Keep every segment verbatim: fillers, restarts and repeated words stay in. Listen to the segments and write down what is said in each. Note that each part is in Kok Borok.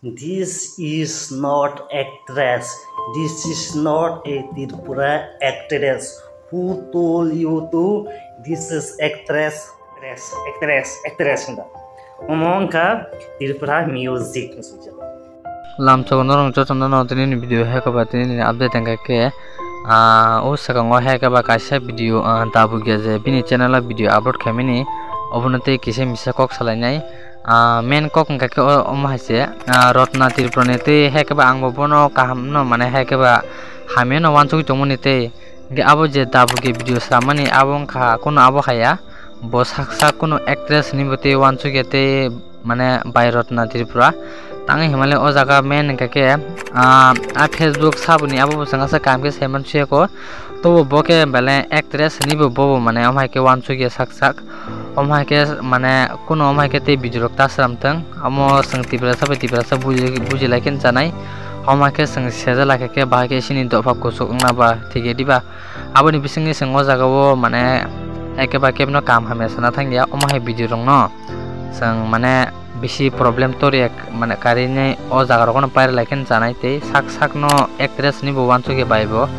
This is not actress. This is not a Tripura actress. Who told you to? This is actress, actress, actress, actress. Omo wngkha Tripura music. Lamchok norong jotono no tini ni video hai kaba tini ni update wngkha khe, ah, o swkango hai kaba kaisa video, ah, Dabu Geje bini channel o video upload khaimani, obono tei kisa misa kok salainai. Ah, main kok wngkha khe o, omo hai se, ah, Rotna Tripura ni tei hai khe ba ang bo bono kaham no mane hai khe ba hamya no wansugwi tongmani tei hwnkhe abo je Dabu Geje video swnam mani abo wngkha kuno abo haya bo sak sak kuno actress ni bo tei wansugya tei mane bai Rotna Tripura tangwi himale o jaga main wngkha khe, ah, a Facebook saboni abo bo chwngsa kaham khe saiman suyako tobo bo khe bele actress ni bo bo mane omo hai khe wansugya sak sak. Omo hai khe mane kuno omo hai khe tei video rok ta sram thung. Omo chwng Tiprasa bai Tiprasa buji, buji lai khe chanai. Omo hai khe chwng seja lai khe bahai khe chini dopha kuchuk wngna ba thik ya diba? Aboni bisingni chwng o jaga o mane ekeba kebno kaham hamya sana thang ya. Omo hai video rok no chwng mane bisi problem toriya mane karinai o jaga rok no paira lai khe chanai tei sak sak no actress ni bo wansugya bai bo.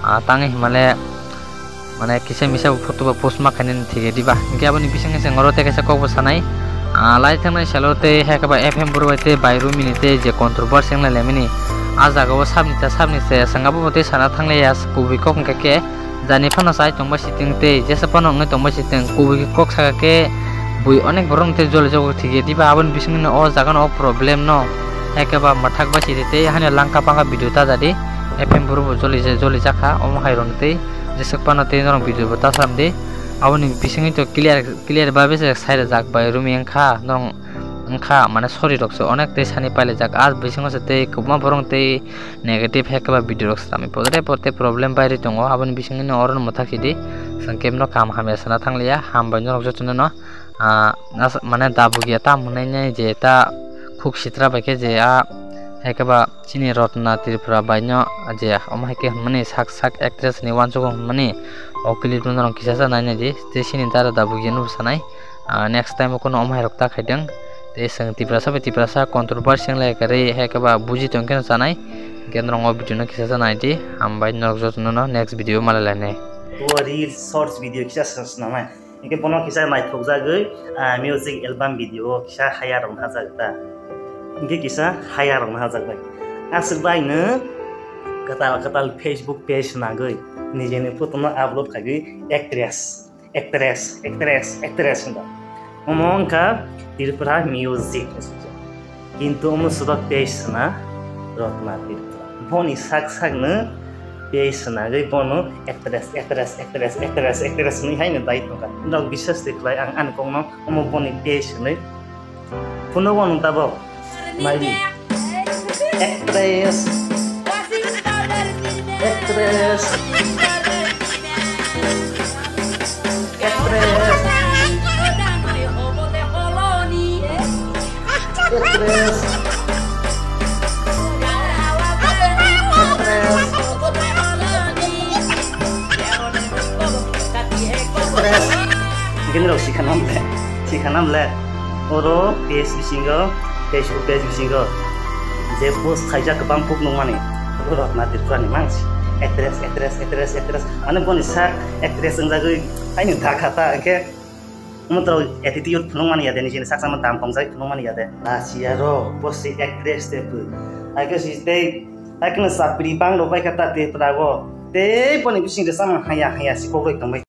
Ah, tangwi himale mane kisa misa bo photo bo post ma khainani thik ya diba? Hwnkhe aboni bisingni chwng oro tei kaisa kok bo sanai. Ah, lai thangnai salo tei hai khe ba F M Bru bai tei bai Rumi ni tei je controversy wng lai laimani. Ah jaga o sabni ta sabni se chwng abo bo tei sana thang lai ya kubui kok hwnkha khe jani phano chai tong bai si tong tei jesa phano wngwi tong bai si tong kubui kok saka khe bui onek borok tei joli jago thik ya diba? Aboni bisingni o jaga no o problem no hai khe ba mwthak bai si tei hani langka pangka video ta jadi F M Bru bo joli joli jakha omo hai rok tei. Jeswk phano tei norok video bo ta sram di. Aboni bisingwi to clear, clear ba bese sai rwjak bai Rumi wngkha, norok wngkha mane sorry rok se onek tei sani pailajak. Ah bisingo se tei kwbangma borok tei negative hai khe ba video rok sramwi podre podre problem bai rwi tongo. Aboni bisingwi no oro no mwthak sidi. Chwng kebno kaham hamya sana thang liya. Hambai norok jotono no, ah, mane Dabu Geje ta hwnwi nai je ta khuk sitra bai khe je ah hai khe ba chini Rotna Tripura bai no je omo hai khe hwnmani sak sak actress ni uansugo hwnmani o clip no norok kisa sa nai nai di tei chini dara Dabu Geje no bwsanai. Ah, next time o kuno omo hai rok ta khaideng tei chwng Tiprasa bai Tiprasa controversy wng lai kwrwi hai khe ba buji tong khe no chanai. Hwnkhe norok o video no kisa sa nai di. Hambai norok jotono no next video malai lainai. O reels shorts video kisa sa swnamai. Hingke bono kisa naithokjagwi, ah, music album video o kisa haya rok hajak ta. Hingke kisa haya rok hajak bai. Aswk bai no kwtal kwtal Facebook page nangwi nijeni photo no upload khagwi actress, actress, actress, actress hinba. Omo wngkha Tripura music. Kintu omo suda page sna Rotna Tripura. Boni sak sak no page sna gwi bono actress, actress, actress, actress, actress hwnwi haino dai tongkha. Nok biswas de khlai ang ani kokno omo boni page hwnwi. Phunuk wano tabok. Naidi. Actress. Actress. Actress. Actress. Actress. Hingke norok sikha nam le, sikha nam le. Oro page bisingo, Facebook page bisingo je post khaijak kwbang kuk nukmani, oro Rotna Tripura ni mansi. Actress, actress, actress, actress. Mane boni sak actress wngjagwi aini dakha ta, hingke omo toro attitude phunukmani ya de, nini sak sama dam pongjak phunukmani ya de. Lachiyaro, bo se actress de bw. Aike si tei, aike no chapri bang rok bai kha ta Tripura o. Tei boni bising de sama haya haya si kok roi tongbai.